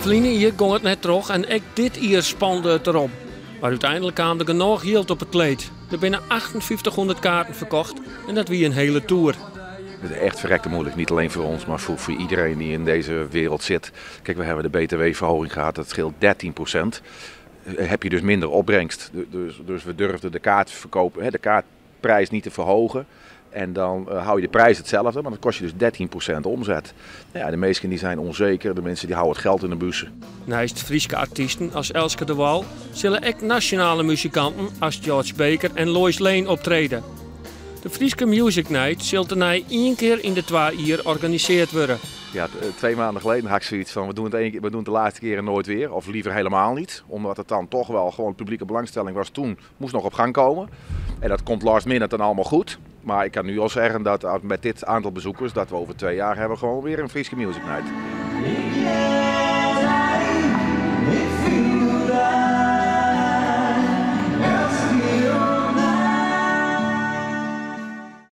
Ferline jier gong it net troch en ek dit jier spande it derom. Mar úteinlik kaam der genôch jild op it kleed. Der binne 5800 kaarten ferkocht en dat wie in hiele toer. Het is echt verrekte moeilijk. Niet alleen voor ons, maar voor iedereen die in deze wereld zit. Kijk, we hebben de BTW-verhoging gehad. Dat scheelt 13%. Heb je dus minder opbrengst. Dus we durfden de kaartverkoop, hè, de kaartprijs niet te verhogen. En dan hou je de prijs hetzelfde, maar dan kost je dus 13% omzet. Ja, de meesten die zijn onzeker, de mensen die houden het geld in de bussen. Neist Fryske artysten as Elske DeWall sille ek nasjonale muzikanten as George Baker en Lois Lane optrede. De Fryske Music Night sil tenei ien kear yn de 2 jier organisearre wurde. Ja, 2 maanden geleden had ik zoiets van: we doen het één keer, we doen het de laatste keer en nooit weer. Of liever helemaal niet. Omdat het dan toch wel gewoon publieke belangstelling was toen, moest nog op gang komen. En dat komt last minute dan allemaal goed. Maar ik kan nu al zeggen dat met dit aantal bezoekers, dat we over 2 jaar hebben gewoon weer een Fryske Music Night.